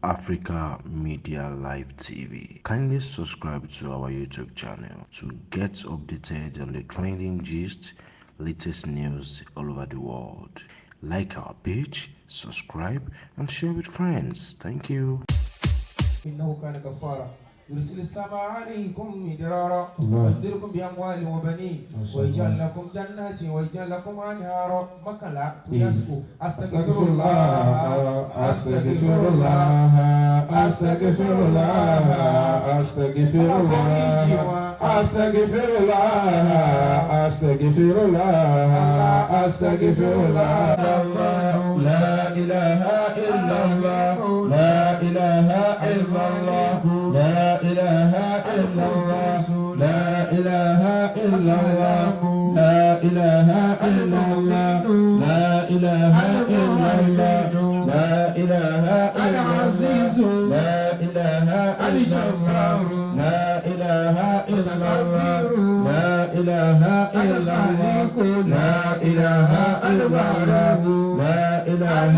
Africa Media Live TV. Kindly subscribe to our YouTube channel to get updated on the trending gist, latest news all over the world. Like our page, subscribe, and share with friends. Thank you. إنه كان غفارا يرسل السماء عليكم مدرارا الله. ويمددكم بأموال وبنين ما شاء ويجعل الله. لكم جنات ويجعل لكم أنهارا. Mọ́kànlá tó إيه. dásìkò. أستغفر الله، أستغفر الله، أستغفر الله، أستغفر الله، أستغفر الله، أستغفر الله، أستغفر الله. لا إله إلا الله، لا إله إلا الله، لا إله إلا الله، لا إله إلا الله، لا إله إلا الله، لا إله إلا الله، لا إله إلا العزيز الله، لا إله إلا الله، لا إله إلا الله، لا إله إلا الله، لا إله إلا الله، لا إله إلا الله، لا إله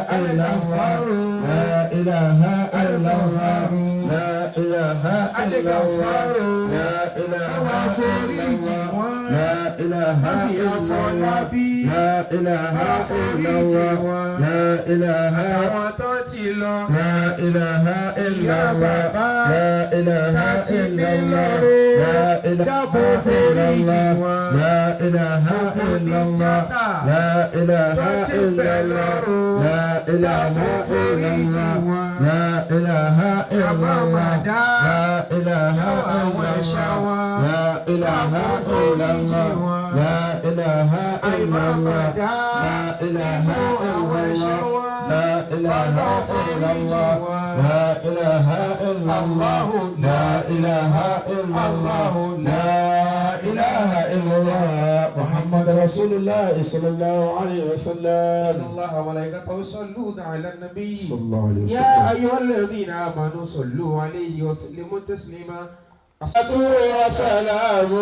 إلا الله، لا إله إلا الله، لا إله إلا الله، لا إله إلا الله، لا إله إلا الله، لا إله إلا الله، لا إله Àtàwọn tó ti lọ. لا إله إلا الله، لا إله إلا الله، لا إله إلا الله، لا إله إلا الله، لا إله إلا الله، لا إله إلا الله، لا إله إلا الله، لا إله إلا الله، لا إله إلا الله، لا إله إلا الله، لا إله إلا الله، لا إله إلا الله، لا إله إلا الله، لا إله إلا الله، لا إله إلا الله، محمد رسول الله صلى الله عليه وسلم. إن الله وملائكته يصلون على النبي. صلى الله عليه وسلم. يا أيها الذين آمنوا صلوا عليه وسلموا تسليما. الصلاة والسلام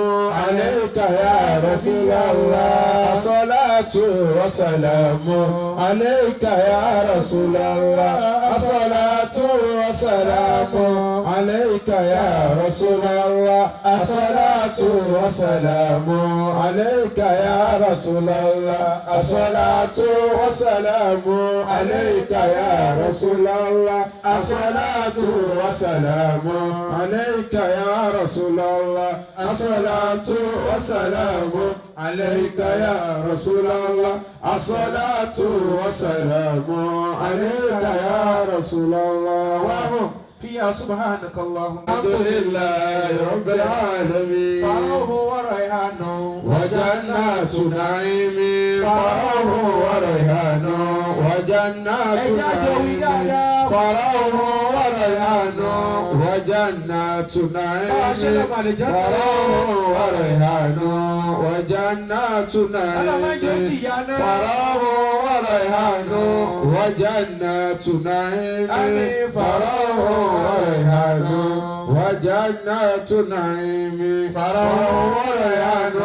عليك يا رسول الله، الصلاة والسلام عليك يا رسول الله، الصلاة والسلام عليك يا رسول الله، الصلاة والسلام عليك يا رسول الله، الصلاة والسلام عليك يا رسول الله، الصلاة والسلام عليك يا رسول الله، الصلاة والسلام عليك يا رسول الله، الصلاة والسلام عليك يا رسول الله. وهم فيها سبحانك اللهم. الحمد لله رب العالمين. فروح وريحان وجنات نعيم، فروح وريحان وجنات نعيم، فروح وريحان وجنات نعيم، فروح وريحان وجنات نعيم، فروح وريحان وجنات نعيم، فروح وريحان وجنات نعيم، فروح وريحان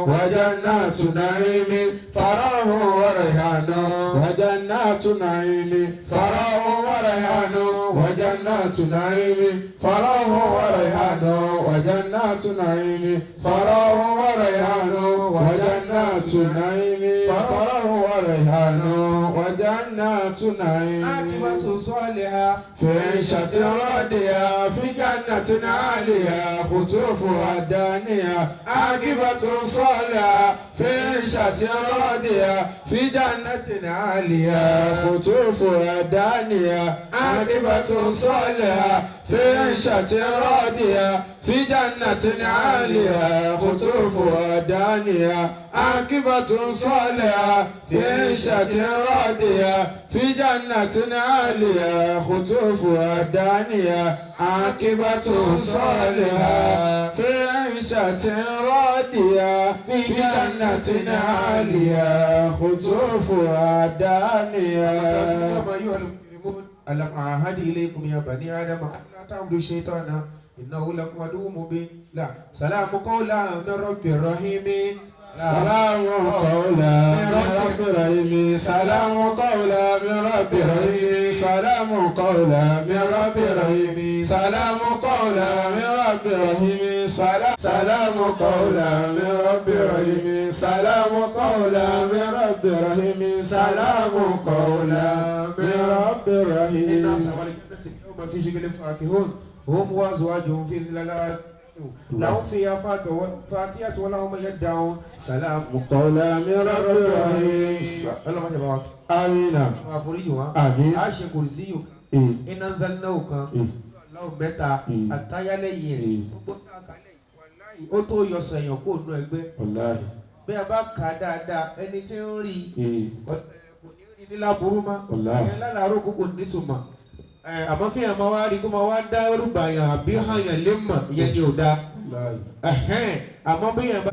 وجنات نعيم، فروح وريحان وجنات نعيم، فروح وريحان وجنات نعيم، فروح وريحان وجنات نعيم، فروح وريحان وجنات نعيم، فروح وريحان وجنات نعيم. عاقبة صالحة. في عيشة راضية، في جنة عالية، قطوفها دانية. عاقبة صالحة، في عيشة راضية، في جنة عالية، قطوفها دانية. عاقبة صالحة، في عيشة راضية، في جنة عالية، قطوفها دانية. عاقبة صالحة، في عيشة راضية، في جنة عالية، قطوفها دانية. عاقبة صالحة، في عيشة راضية، في جنة عالية، قطوفها دانية. أيها المجرمون، ألم أعهد إليكم يا بني آدم أن لا تعبدوا الشيطان إنه لكم عدو مبين. لا سلام قولا من رب رحيم. سلام قولا من رب رحيم، سلام قولا من رب رحيم، سلام قولا من رب رحيم، سلام قولا من رب رحيم، سلام قولا من رب رحيم، سلام قولا من رب رحيم، سلام قولا من رب إن رحيم. أصحاب الجنة اليوم في شغل فاكهون هم وأزواجهم في ظلال لهم فيها فاكهة ولهم ما يدعون سلام قولا من رب رحيم. Ọlọ́run ṣe bá wa آمين. wà foríjì wọn. Àmín. A ṣe kùrìsíyù iná ń zan náà kan lọ́wọ́ mẹ́ta àtayálẹ̀yìn ẹ̀ gbogbo tá a kálẹ̀ wàláhì ó tó yọ sẹ̀yàn kó nú ẹgbẹ́. Wàláhì. Bí a bá kà á dáadáa, ẹni tí ń rí i kò ní rí ní láburú mọ́. Wàláhì. Ìyẹn lálàárọ̀ kó kò nítumọ̀. Àmọ́ kéèyàn máa wá rí kó máa wá dá rúgbà yàn àbí hàyàn lé mọ̀, ìyẹn ni ò dáa. Wàláhì. Ẹ̀hẹ́n, àmọ́ bí yẹn bá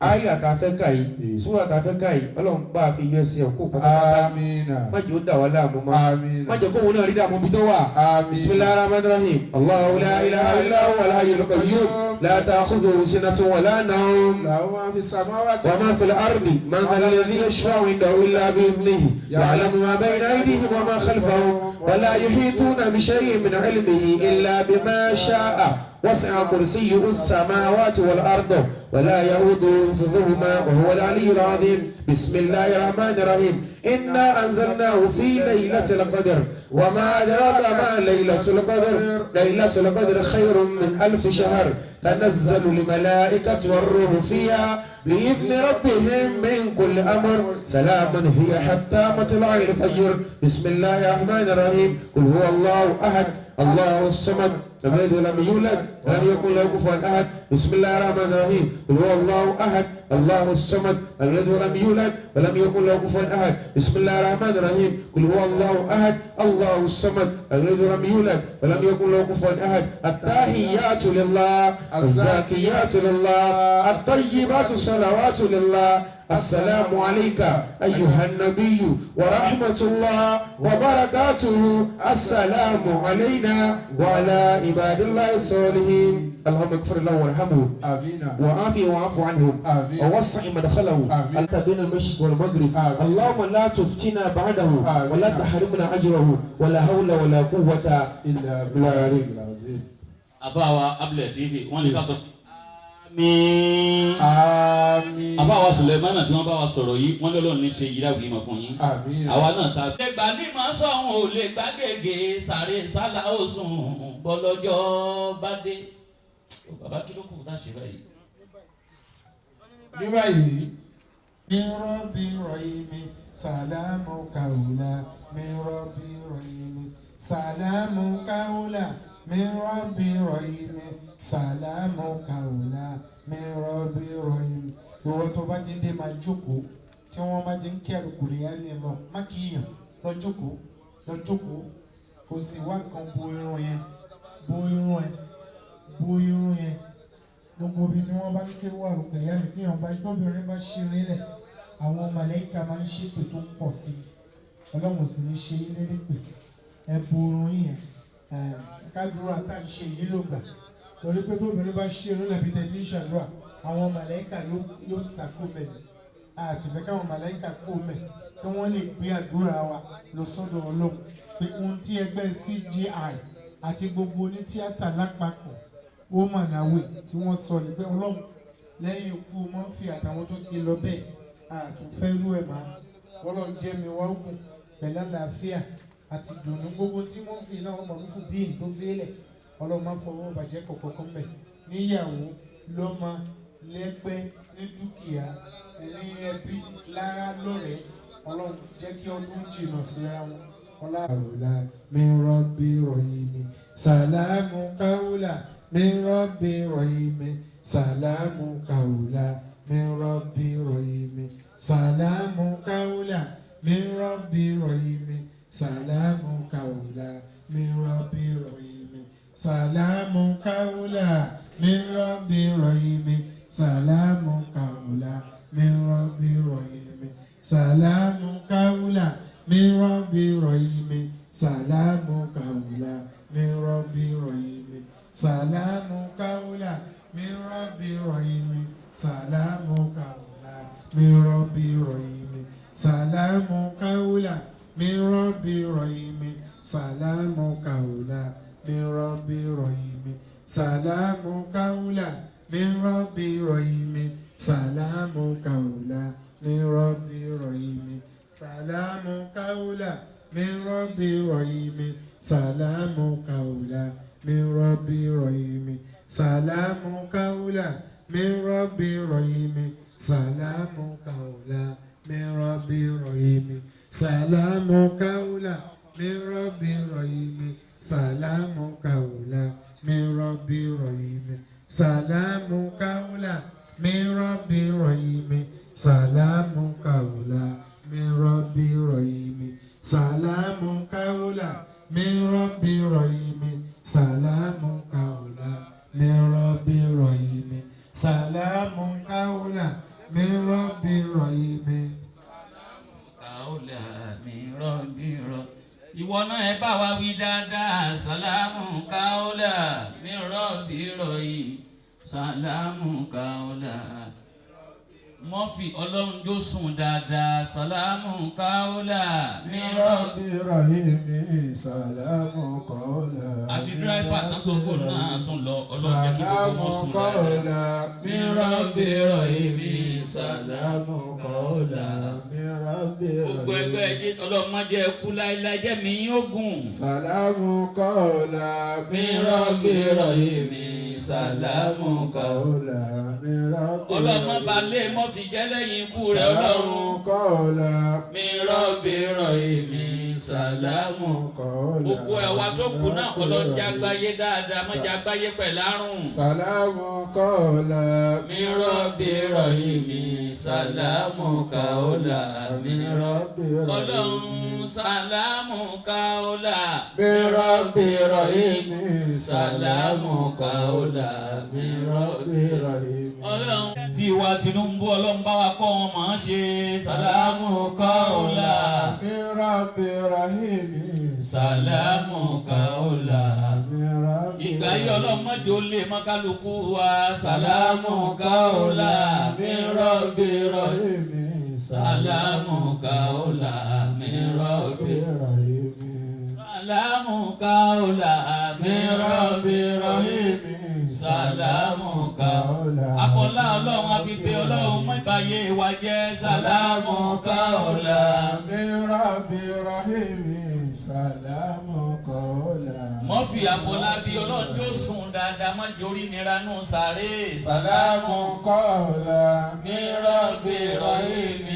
ayé àtàfẹ́ kà yìí, súrà àtàfẹ́ kà yìí, Ọlọ́run bá a fi yọ ẹsẹ̀ òkú pátápátá. آمين. Má jẹ́ ó dà wá láàmú mọ́. آمين. Má jẹ́ kóun náà rí dààmú bí tó wà. آمين. بسم الله الرحمن الرحيم. الله لا إله إلا هو الحي القيوم لا تأخذه سنة ولا نوم. له ما في السماوات وما في الأرض. من ذا الذي يشفع عنده إلا بإذنه يعلم ما بين أيديهم وما خلفهم ولا يحيطون بشيء من علمه إلا بما شاء وسع كرسيه السماوات والأرض ولا يؤوده حفظهما وهو العلي العظيم. بسم الله الرحمن الرحيم. إنا أنزلناه في ليلة القدر وما أدراك ما ليلة القدر. ليلة القدر خير من 1000 شهر. تنزل الملائكة والروح فيها بإذن ربهم من كل أمر. سلام هي حتى مطلع الفجر. بسم الله الرحمن الرحيم. قل هو الله أحد الله الصمد لم يلد ولم يولد ولم يكن له كفوا أحد. بسم الله الرحمن الرحيم. قل هو الله أحد الله الصمد لم يلد ولم يولد ولم يكن له كفوا أحد. بسم الله الرحمن الرحيم. قل هو الله أحد الله الصمد لم يلد ولم يولد ولم يكن له كفوا أحد. التحيات لله الزاكيات لله الطيبات الصلوات لله. السلام عليك أيها النبي ورحمة الله وبركاته. السلام علينا وعلى عباد الله الصالحين. اللهم اغفر له وارحمه آمين. وعافه واعف عنه آمين. ووسع مدخله. آمين. أنت بين المشرق والمغرب. آمين. اللهم لا تفتنا بعده آمين. ولا تحرمنا أجره ولا حول ولا قوة إلا بالله العظيم. Àfàwà Abdul TV, wọ́n ní ká sọ àmín. آمين. Àfàwà Sulemana tí wọ́n bá wa sọ̀rọ̀ yìí, wọ́n lọ́lọ́ ní ṣe yíra wìí mọ̀ fún yín. آمين. Àwa náà ta. Lè gbà ní màá sọ̀hún ò lè gbà gègé sàré sálà ó sùn bọ́lọ́jọ́ bá dé. Ó, bàbá, kí ló kù tá a ṣe báyìí? Ní báyìí. من رب رحيم سلام قولا من رب رحيم، سلام قولا من رب رحيم، سلام قولا من رب رحيم. Ìwọ tó bá ti ń dé, máa jókòó. Tí wọ́n bá ti ń kí Àlùkùránì lọ, má kíyàn, lọ jókòó, lọ jókòó. Kò sì wá nǹkan bo irun yẹn, bo irun ẹ, bo irun yẹn. Gbogbo ibi tí wọ́n bá ń kéwọ́ Àlùkùránì, tí yàn bá tóbìnrin bá ṣeré lẹ̀, àwọn màlẹ́kà máa ń ṣépè tó pọ̀ sí i. Ọlọ́run sì ní ṣe yín lélẹ́pè. Ẹ bo irun yẹn. Ẹ kádùúrà tá à ń ṣe yìí ló gbà, torí pé tóbìnrin bá ṣeré lẹ̀ bí tẹ́tí ń ṣàdúrà, àwọn màlẹ́kà yóò sàkó mẹ́. Àti fẹ́ káwọn màlẹ́kà kó mẹ́ kí wọ́n lè gbé àdúrà wa lọ sọ́dọ̀ Ọlọ́run, pé ohun tí ẹgbẹ́ CGI àti gbogbo onítíátà lápapọ̀ woman away tí wọ́n sọ ní pé Ọlọ́run, lẹ́yìn ikú Murphy àtàwọn tó ti lọ bẹ́ẹ̀, àtúnfẹ́rú ẹ̀ máa. Ọlọ́run jẹ́ mi wá gùn pẹ̀lú àlàáfíà àti dùnú. Gbogbo tí Murphy náà ọmọ fún díìn tó fi lẹ̀, Ọlọ́run máa fọwọ́ bàjẹ́ kọ̀ọ̀kan mẹ́, níyàwó, lọ́mọ, lẹ́gbẹ́, ní dúkìá, ní ẹbí, lára, lọ́rẹ̀ẹ́. Ọlọ́run jẹ́ kí ọdún jìnnà síra wọn. Ọlá àwòlá من رب رحيم، سلام قولا من رب رحيم، سلام قولا من رب رحيم، سلام قولا من رب رحيم، سلام قولا من رب رحيم، سلام قولا من رب رحيم، سلام قولا من رب رحيم، سلام قولا من رب رحيم، سلام قولا من رب رحيم، سلام قولا من رب رحيم، سلام قولا. من رب رحيم سلام قولا من رب رحيم سلام قولا من رب رحيم سلام قولا من رب رحيم سلام قولا من رب رحيم سلام قولا من رب رحيم سلام قولا من رب رحيم سلام قولا من رب رحيم سلام قولا من رب رحيم سلام قولا من رب رحيم سلام قولا من رب رحيم سلام قولا من رب رحيم سلام قولا من رب رحيم سلام قولا من رب رحيم سلام قولا من رب رحيم سلام قولا من رب رحيم. قولا من رب. Ìwọ náà ẹ bá wa wí dáadáa. سلام قولا من رب رحيم سلام قولا. Mọ́fì ọlọ́run jó sùn dáadáa. سلام قولا من رب رحيم سلام قولا. Àti driver tán sọ́kò náà tún lọ, ọlọ́run jẹ́ kí gbogbo wọn sùn dáadáa. من رب رحيم سلام قولا من رب. Gbogbo ẹgbẹ́ ẹjẹ́ ọlọ́run má jẹ́ kú láéláé, jẹ́ mi yín ogun. سلام قولا من رب رحيم سلام قولا من رب. Ọlọ́run má balẹ̀ mọ́fì jẹ́ lẹ́yìn ikú rẹ̀ ọlọ́run. سلام قولا من رب رحيم سلام. قولا. Gbogbo ẹ̀wà tó kù náà ọlọ́run jẹ́ àgbáyé dáadáa, má jẹ́ àgbáyé pẹ̀lú àrùn. سلام قولا من رب رحيم سلام قولا من رب. Ọlọ́run سلام قولا من رب رحيم سلام قولا من رب رحيم. Ọlọ́run tí wa Tinubu, ọlọ́run bá wa kọ́ wọn mọ̀ ọ́n ṣe. سلام قولا من رب رحيم سلام قولا. من رب. Ìgbà yìí ọlọ́run mọ́jọ́ lè mọ́ kálukú wa. سلام قولا من رب رحيم رحيم سلام قولا من رب رحيم سلام قولا من رب رحيم سلام قولا. Àfọlá ọlọ́run àfipé ọlọ́run mọ́ ìbáyé wa jẹ́. سلام قولا من رب رحيم سلام قولا. Mọ́fì Àfọlábí, ọlọ́run jó sùn dáadáa, má jorí nira nù sáré. سلام قولا من رب رحيم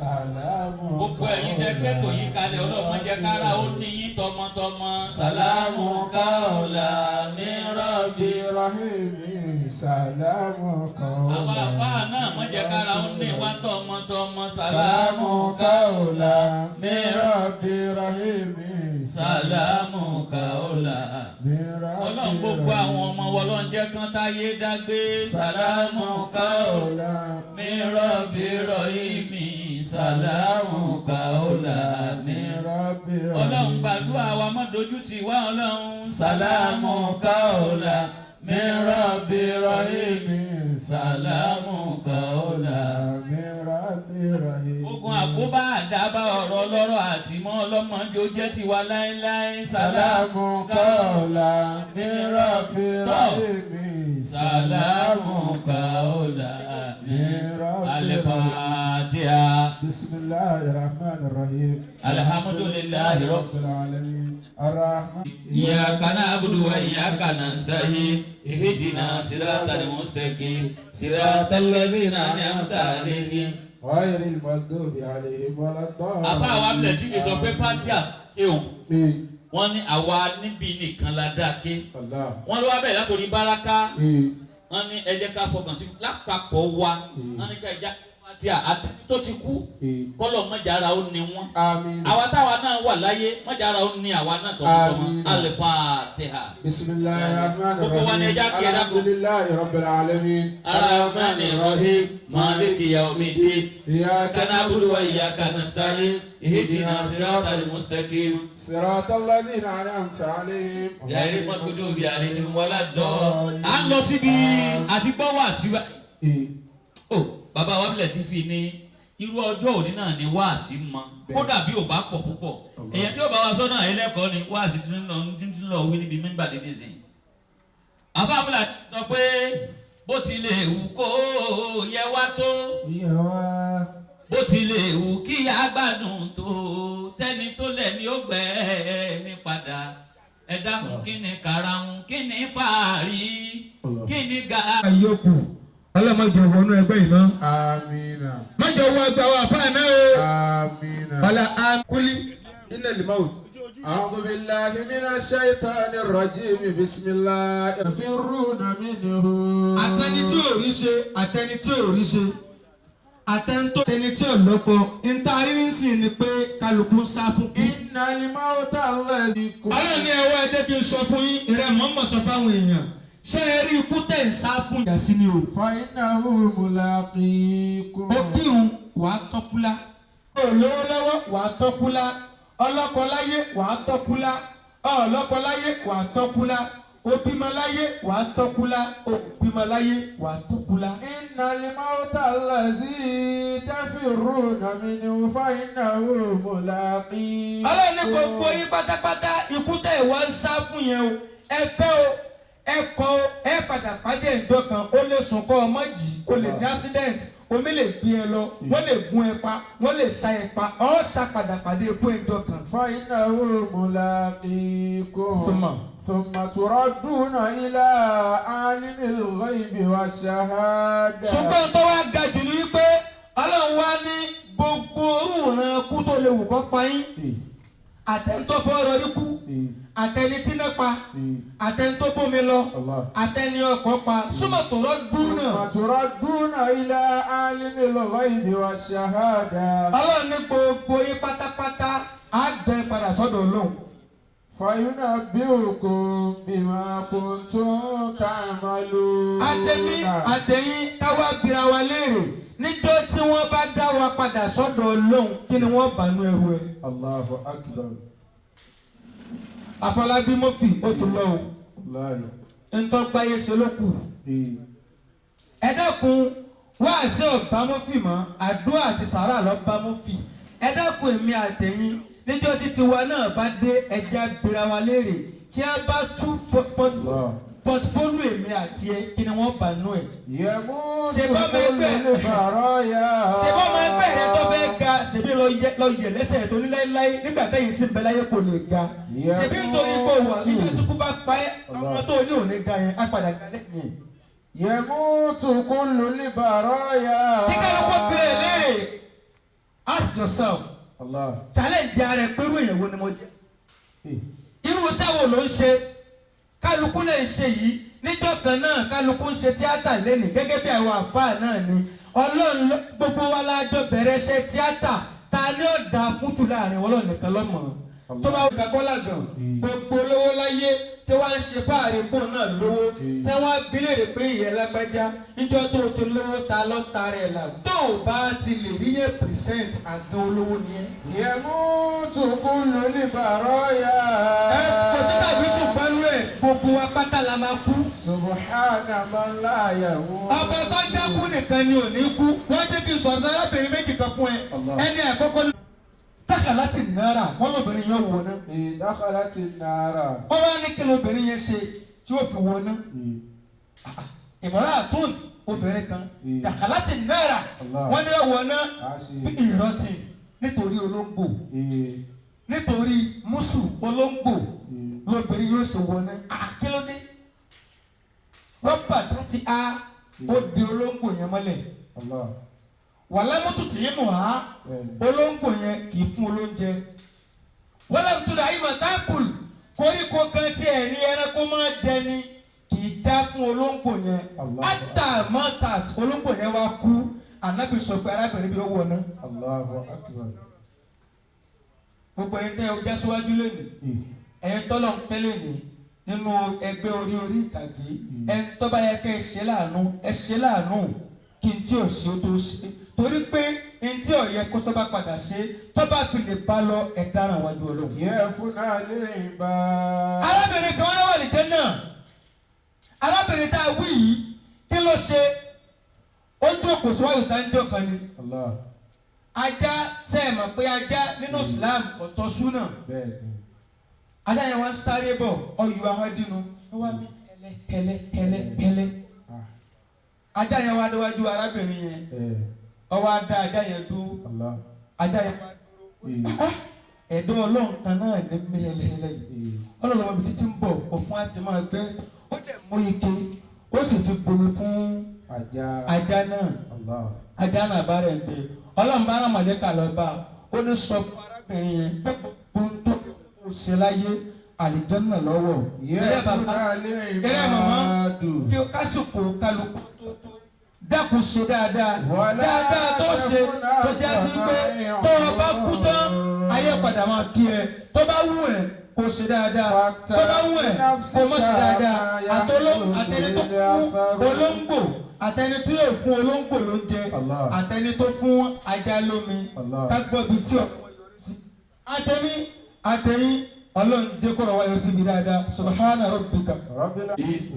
سلام. Gbogbo ẹ̀yin tẹ́ gbé tò yín kalẹ̀, ọlọ́run má jẹ́ kára ó ní yín tọmọtọmọ. سلام قولا من رب رحيم سلام قولا. Àwọn àfáà náà má jẹ́ kára ó ní wá tọmọtọmọ. سلام سلام قولا من رب رحيم سلام قولا. من رب. Ọlọ́run gbogbo àwọn ọmọ wa, ọlọ́run jẹ́ kán táyé dágbé. سلام قولا من رب رحيم سلام قولا من رب. Ọlọ́run gbàdúrà wa, má dojú tì wá ọlọ́run. سلام قولا من رب رحيم سلام قولا. من رب رحيم. Ogun àkóbá àdábá ọ̀rọ̀ ọlọ́rọ̀ àti mọ́ ọlọ́mọdé jẹ́ tiwa láéláé. سلام قولا من رب رحيم سلام قولا من رب. الفاتحة. بسم الله الرحمن الرحيم. الحمد لله رب رب العالمين الرحمن. إياك نعبد وإياك نستعين اهدنا صراط المستقيم صراط الذين أنعمت عليهم غير المغضوب عليهم ولا الضالين. Àbá wa bẹ̀rẹ̀ tí mi sọ pé fatia kéwòn wọ́n ní àwa níbi nìkan la dá ké. الله. Wọ́n ló wá bẹ̀rẹ̀ látòrí báraka. Wọ́n ní ẹ jẹ́ ká fọkàn sí lápapọ̀ wa. Wọ́n ní ká ẹja fatia àti tó ti kú kọ́lọ̀ mọ́jàra ó ní wọ́n. آمين. Àwa táwa náà wà láyé, mọ́jàra ó ní àwa náà tọmọtọmọ. آمين. الفاتحة. بسم الله الرحمن Gbogbo wa ní الرحيم. ẹja kí ẹ dákun. الحمد لله رب العالمين. الرحمن الرحيم مالك يوم الدين. إياك إياك نعبد وإياك نستعين اهدنا صراط المستقيم. صراط الذين أنعمت عليهم. غير المغضوب عليهم ولا الضالين. À ń lọ síbi àti gbọ́ wà síwá. Ó. Bàbá wa bílẹ̀ ti fi ní irú ọjọ́ òní náà ni wáàsí mọ, kódà bí ò bá pọ̀ púpọ̀. Èèyàn tí ó bá wa sọ náà ẹlẹ́kọ̀ọ́ ni wáàsí tí ń lọ tí ń lọ wí níbi mímbà lé nísìnyí. Àfáàbùlà sọ pé bó tilẹ̀ wù kó yẹ wá tó, bó tilẹ̀ wù kí agbádùn tó, tẹ́ni tó lẹ̀ ní ó gbẹ́ mi padà. Ẹ dákun, kí ni karahun, kí ni fàárí, kí ni ga. Àyọkù ọlọ́mọdé wọnú ẹgbẹ́ yìí mọ́. Amina. Mọ́jọ wọ ẹgbẹ́ àwọn àfáà náà o. Amina. Ọlá akúlí iná limawut. أعوذ بالله من الشيطان الرجيم بسم الله يفرون منه. Àtẹni tí ò rí ṣe, àtẹni tí ò rí ṣe, àtẹni tó tẹni tí ò lọ́kọ, níta rírí ń sìn ni pé kálukú ń sá fún kú. إن الموت الذي Ọlọ́run ní ẹwọ́, ẹ jẹ́ kí n sọ fún yín, ìrẹ́ mọ́mọ́ sọ fáwọn èèyàn, ṣé ẹ rí ikú tẹ̀ ń sá fún ìyà sí ni o. فإنه ملاقيكم. Ó kírun, wàá tọ́kúlá. Olówó lọ́wọ́, wàá tọ́kúlá. Ọlọ́kọ láyé, wàá tọ́kúlá. Ọlọ́kọ láyé, wàá tọ́kúlá. Òbímọ láyé, wàá tọ́kúlá. Òbímọ láyé, wàá tọ́kúlá. إن الموت الذي تفرون منه فإنه ملاقيكم. Ọlọ́run ní gbogbo yín pátápátá, ikú tẹ̀ wá ń sá fún yẹn o, ẹ fẹ́ o, ẹ kọ̀ o, ẹ padà pàdé ìjọ kan. Ó lè sùn kọ́ ọmọ jì, ó lè ní accident, omi lè gbé ẹ lọ, wọ́n lè gún ẹ pa, wọ́n lè sa ẹ pa, ọ́ sá padà pàdé ikú ìjọ kan. فإنه ملاقيكم. ثم ثم تردون إلى عالم الغيب والشهادة. Ṣùgbọ́n tó wá ga jù ní wípé Ọlọ́run wá ní gbogbo orúurán kú tó lè wù kó pa yín, àtẹ̀ntọ́ fọ́ọ̀rọ̀ ikú, àtẹni tí náà pa, àtẹ̀ntọ́ bómi lọ, Allah. àtẹni ọkọ̀ pa, súnmọ́ tòrọ́ dún náà. ثم تردون إلى عالم الغيب والشهادة. Ọlọ́run ní gbogbo yín pátápátá, á gbẹ padà sọ́dọ̀ Ọlọ́run. فينبئكم بما كنتم تعملون. Àtẹ̀mí àtẹ̀yìn, káwá bira wa léèrè, níjọ́ tí wọ́n bá dá wa padà sọ́dọ̀ Ọlọ́run, kí ni wọ́n bá nú ẹrù ẹ? الله أكبر. Àfọlábí Mọ́fì ó ti lọ o. الله. Ntọ́gbáyé ṣe ló kù. Ẹ dákun, wáàsí ọba Mọ́fì mọ́, àdúrà àti sàrà lọ bá Mọ́fì. Ẹ dákun, èmi àtẹ̀yìn, níjọ́ títí wa náà bá dé, ẹja bira wa léèrè, tí a bá tú Allah. portfolio èmi àti ẹ, kí ni wọ́n bá nú ẹ̀? يموت Ṣe bá ọmọ كل ẹgbẹ́ البرايا. Ṣe bá ọmọ ẹgbẹ́ rẹ tó fẹ́ ga, ṣebí lọ yẹ lẹ́sẹ̀ tó ní láéláé nígbà tẹ́yìn sí bẹ láyé kò lè ga? Ṣebí nítorí pé wà nígbà tí kú bá pa ẹ́, ọmọ tó ní òní ga yẹn á padà ga lẹ́yìn. يموت كل البرايا. Kíkẹ́ ló kó bẹ̀rẹ̀ léèrè, ask yourself. Allah. Challenge ara ẹ pé irú èèyàn wo ni mo jẹ́, irú iṣẹ́ wo ló ń ṣe? Kálukú lè ṣe yìí níjọ́ kan náà, kálukú ń ṣe tíátà lẹ́nìí gẹ́gẹ́ bí àwọn àfáà náà ni. Ọlọ́run gbogbo wa la jọ bẹ̀rẹ̀ iṣẹ́ tíátà. Ta ni ó da fún jù láàrin? Ọlọ́run nìkan lọ́mọ tó bá wọ́n kọ́lá gan. Gbogbo olówó láyé tí wọ́n á ṣe fáàrí pò náà lówó, tí wọ́n á bi léèrè pé ìyẹn lágbájá, níjọ́ tó o ti lówó, ta lọ́ta rẹ̀ là? Tó o bá ti lè rí yẹn percent, àgàn olówó ni ẹ́. يموت كل البرايا. Ẹ kò sí tàbí ṣùgbọ́n nú ẹ̀, gbogbo wa pátá la máa kú. سبحان من لا يموت. Ọba tó dákú nìkan ni ò ní kú. Wọ́n jẹ́ kí n sọ̀rọ̀ arábìnrin méjì kan fún ẹ. Allah. Ẹni àkọ́kọ́ ní tákà láti náírà, wọ́n lóbìnrin yẹn wọ̀ ná. دخلت النار. Wọ́n wá ní kí lóbìnrin yẹn ṣe tí ó fi wọ̀ ná? Ìmọ̀ràn àtún obìnrin kan dàkà láti náírà, Allah. wọ́n ní wọ̀ ná Àṣì. ìrántí nítorí olóńgbò, nítorí mùsù olóńgbò lóbìnrin yóò ṣe wọ̀ ná. Kí ló dé? Rọ́bà tó ti a ó di olóńgbò yẹn mọ́lẹ̀. Allah. Wàlámùtù tì í mọ̀ á, olóńgbò yẹn kì í fún olóúnjẹ. Wàlámùtù dà ìmọ̀ tákùl, koríko kan tí ẹ̀ ní ẹranko máa jẹ ni kì í já fún olóńgbò yẹn. Allah. Átà mọ́tà, olóńgbò yẹn wá kú. Ànábì sọ pé arábìnrin bí ó wọ̀ náà. الله أكبر. Gbogbo ẹ̀yin tẹ́ ẹ já síwájú lónìí, ẹ̀yin tọ́lọ̀ ń tẹ́lẹ̀ ní nínú ẹgbẹ́ orí orí ìtàgé, ẹni tó bá yẹ kẹ́ ẹ ṣe láàánú, ẹ ṣe láàánú kí n tí ò ṣe ó tó ṣe, torí pé n tí ò yẹ kó tó bá padà ṣe, tó bá fi lè bá lọ, ẹ dáràn wájú Ọlọ́run. يفنى العباد. Arábìnrin kan náà wà ní jẹ́ náà. Arábìnrin tá a wí yìí, kí ló ṣe? Ó jókòó síwájú táńjọ́ kan ni. Allah. Ajá, ṣe é mọ̀ pé ajá nínú Islam ọ̀tọ̀ súnà? Bẹ́ẹ̀ ni. Ajá yẹn wá ń sáré bọ̀, ọyọ ahọ́n dínú, ó wá mí kẹlẹ́ kẹlẹ́ kẹlẹ́ kẹlẹ́. Ah. Ajá yẹn wá déwájú arábìnrin yẹn, ó wá dá ajá yẹn dúró. Allah. Ajá yẹn wá dúró. Ah, ẹ̀dọ́ Ọlọ́run kan náà ní mí hẹlẹhẹlẹ yìí. Ọlọ́run ọmọ ibi títí ń bọ̀, òfun á ti máa gbé. Ó dẹ̀ mú ike, ó sì fi bomi fún Ajá. ajá náà. Allah. Ajá náà bá rẹ̀ ń gbé. Ọlọ́run bá rán màlẹ́kà lọ bá a. Ó ní sọ fún arábìnrin yẹn pé gbogbo ohun tó kó ṣe láyé, àlìjánná lọ́wọ́. Ilé bàbá, ilé màmá, kí o kásìkò kálukú tó tó dákun ṣe dáadáa dáadáa tó ṣe tó já sí pé tó o bá kú tán, ayé padà máa kí ẹ. Tó bá wù ẹ́ kó ṣe dáadáa, tó bá wù ẹ́ kó má ṣe dáadáa. Àtẹni tó kú olóńgbò, àtẹni tó yóò fún olóńgbò lóúnjẹ, Allah. àtẹni tó fún ajá lómi, Allah. ká gbọ́ bíi tí ọ̀pọ̀ yọrí sí. Àtẹni àtẹyìn, Ọlọ́run jẹ́ kọ́rọ̀ wáyé síbi dáadáa. Subhana rabbika. Rabbil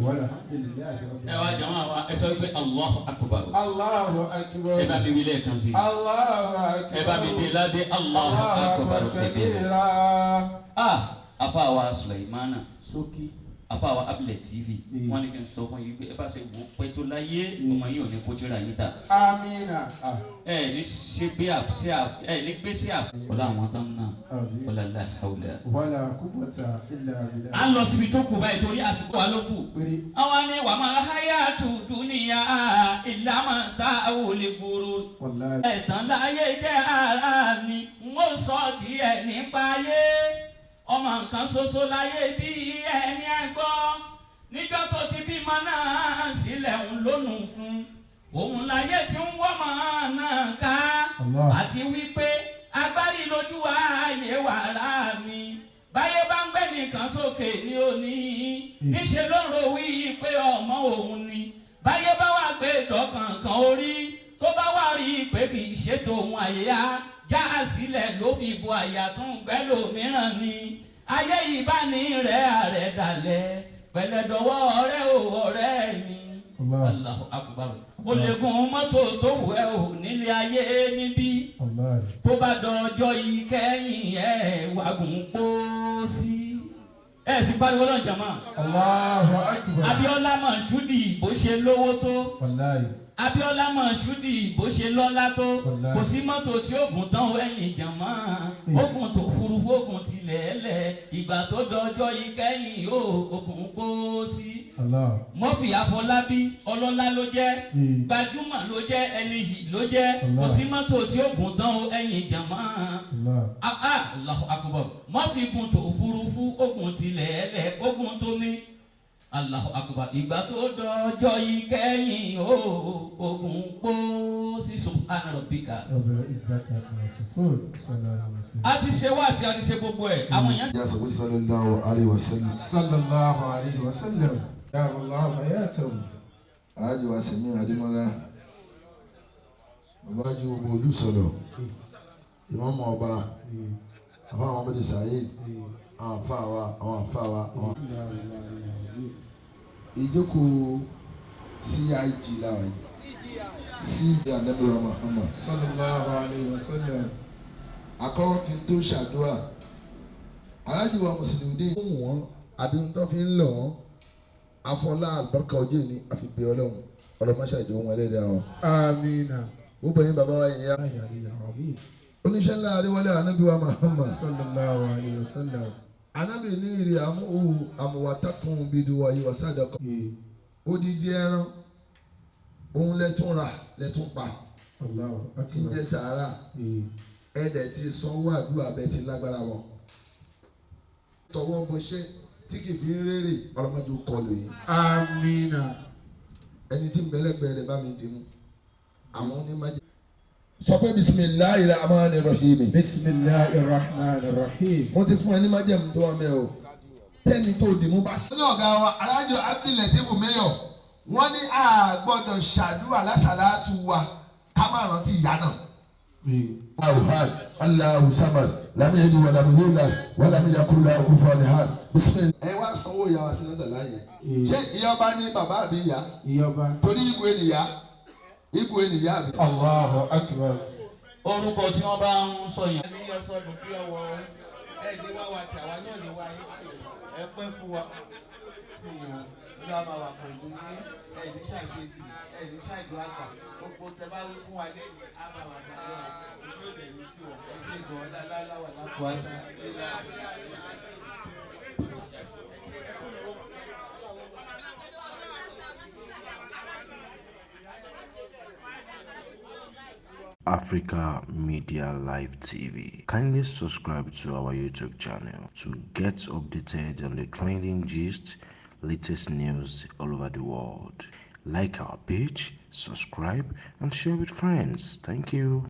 walhamdulillahi rabbil Ẹ wá jàmọ́ àwa, ẹ sọ pé Allahu akbar. Allahu akbar. Ẹ bá mi wí lẹ́ẹ̀kan sí i. Allahu akbar. Ẹ bá mi dé ládé, Allahu akbar kabira. Ah, afaawa Sulaimana. Sókí. Afaawa Abilẹ̀ TV, wọ́n ní kí n sọ fún yín pé ẹ bá ṣe wò ó pẹ́ tó láyé, ọmọ yìí ò ní kó tíra yín ta. Amina. Ah. Ẹ ní ṣe bí àṣẹ, ẹ ní gbé sí àf. Wọlé àwọn tán náà. Àmín. Wọlé aláhàwùlẹ. Wala quwwata illa billah. À ń lọ síbi tó kù báyìí torí àsìkò wa ló kù. Péré. Àwọn ni wàá máa háyà tù dúnìyà ìlànà tá a ò lè gbòòrò. Wallahi. Ẹ̀tàn láyé jẹ́ ara mi, n ó sọ díẹ̀ nípa ayé. Ọmọ nǹkan ṣoṣo láyé bí ẹni àgbọ́. Níjọ́ tó ti bímọ náà sílẹ̀ ń lónù fún. Òun láyé tí ń wọ́mọ náà ká. Allah. Àti wípé agbárí lójú ààyè wàrà mi. Báyé bá ń gbé nìkan sókè ní òní. Níṣẹ́ ló ń ro wí pé ọmọ òun ni. Báyé bá wà gbé dọ̀kànkan orí, tó bá wà rí i pé kì í ṣètò òun, àyè á já sílẹ̀ ló fi bo àyà tún gbẹ́ lòmíràn ni. Ayé ìbáni rẹ̀ àrẹ̀ dalẹ̀ pẹ̀lẹ́dọ̀wọ́ ọ̀rẹ́ ò ọ̀rẹ́ mi. Allah. Allahu akbar. O lè gun mọ́tò tó wù ẹ́ ò nílé ayé níbí. Wallahi. Tó bá dọjọ́ ìkẹyìn, ẹ̀ wàgùn pósí. Ẹ sì pariwo lọ́n jàmá. Allahu akbar. Abíọ́lá Mọ̀ṣúdì, bó ṣe lówó tó. Wallahi. Abíọ́lá Mọ̀ṣúdì, bó ṣe lọ́lá tó. Wallahi. Kò sí mọ́tò tí ó gùn tán ẹ̀yìn jàmá. Ogun tó furuufú, ogun tilẹ̀ ẹlẹ̀. Ìgbà tó dọjọ́ ìkẹyìn, ó ogun pósí. Allah. Murphy Àfọlábí, ọlọ́lá ló jẹ́, gbajúmọ̀ ló jẹ́, ẹni yìí ló jẹ́. Kò sí mọ́tò tí ó gùn tán o, ẹ̀yìn jàmá. Allah. Ah, ah, Allahu akbar. Murphy gun tó òfurufú, ogun tilẹ̀ ẹlẹ̀, ogun tómi. Allahu akbar. Ìgbà tó dọjọ́ ìkẹyìn, ó ogun pósí. Subhana rabbika. Rabbil izzati amma yasifun. Salamun ala. A ti ṣe wáàsí, a ti ṣe gbogbo ẹ̀, àwọn èèyàn. Ya sọ pé sallallahu alaihi wasallam. Sallallahu alayhi wa sallam. Ya Allah hayatahu. Alájọ wa Sẹ̀mí Adémọ́lá, bàbá ju gbogbo olùsọ̀lọ̀, ìmọ̀ọ́mọ̀ ọba, àfa àwọn ọmọdé Saheed, àwọn àfa wa, àwọn àfa wa, àwọn. Ìjókòó CIG làwọn yìí, sí Ànábì wa Muhammad. Sallallahu alayhi wa sallam. Àkọ́kọ́ kí n tó ṣàdúrà, alájọ wa Mùsùlùmí ń wọ́n àbí ń tó fi ń lọ̀ wọ́n, afọlá àlùbáríkà ọjọ́ ìní àfi bí Ọlọ́run ọlọ́mọṣẹ́ ìjọ wọn ẹlẹ́dàá wọn. Amina. Gbogbo yín bàbá wa yìí ya. Oníṣẹ́ ńlá adéwálé Ànábì wa Muhammad. Sallallahu alayhi wa sallam. Ànábì ní ìrì àmúhù àmúwátákùn bíi wàyí wàsádàkọ. Odidi ẹran òun lẹ́tún rà lẹ́tún pa Allahu tí ń jẹ́ akbar. sàárà, ẹ̀dẹ̀ ti sanwó àdúrà bẹ́ẹ̀ ti lágbára wọn. Tọwọ́ bọṣẹ́ tí kì í fi ń rérè, ọlọ́mọdé kọlù yìí. Amina. Ẹni tí ń bẹ́lẹ́gbẹ́ rẹ̀ bá mi dì mú àwọn onímọ̀jẹ́. Sọ pé bisimilahi rahman rahim. Bismillahir rahmanir rahim. Mo ti fún ẹ ní májẹ̀mú tó wà mẹ́ o, tẹ́ni tó dì mú bá ṣe. Ní ọ̀gá wa Alájọ Abdulateef Mayor, wọ́n ní a gbọ́dọ̀ ṣàdúrà lásàlátù wa ká má rántí ìyá náà. Allahu ahad, Allahu samad, lam yalid wa lam yulad wa lam yakul lahu kufuwan ahad. Bismillah. Ẹ wá sanwó ìyá wa sínú dàlá yẹn. Ṣé ìyá ọba ní bàbá àbí ìyá? Ìyọba. Torí ìwé nìyá. Igwe nìyá mi. Allahu akbar. Orúkọ tí wọ́n bá ń sọ yẹn. Ní yọ sọnù bí ọwọ́ ẹ ní wá wa tàwa náà ní wá yín sí ẹ pẹ́ fún wa sí ìwọ̀n nínú àmà wà pẹ̀lú yín ẹ ní ṣàṣetì ẹ ní ṣàìdó àgbà gbogbo tẹ bá wí fún wa lẹ́yìn àmà wà dáadáa ojú òde ní tiwa ẹ ṣe gan ọlá wà lápò àtà nílá. Africa Media Live TV. Kindly subscribe to our YouTube channel to get updated on the trending gist, latest news all over the world. Like our page, subscribe, and share with friends. Thank you.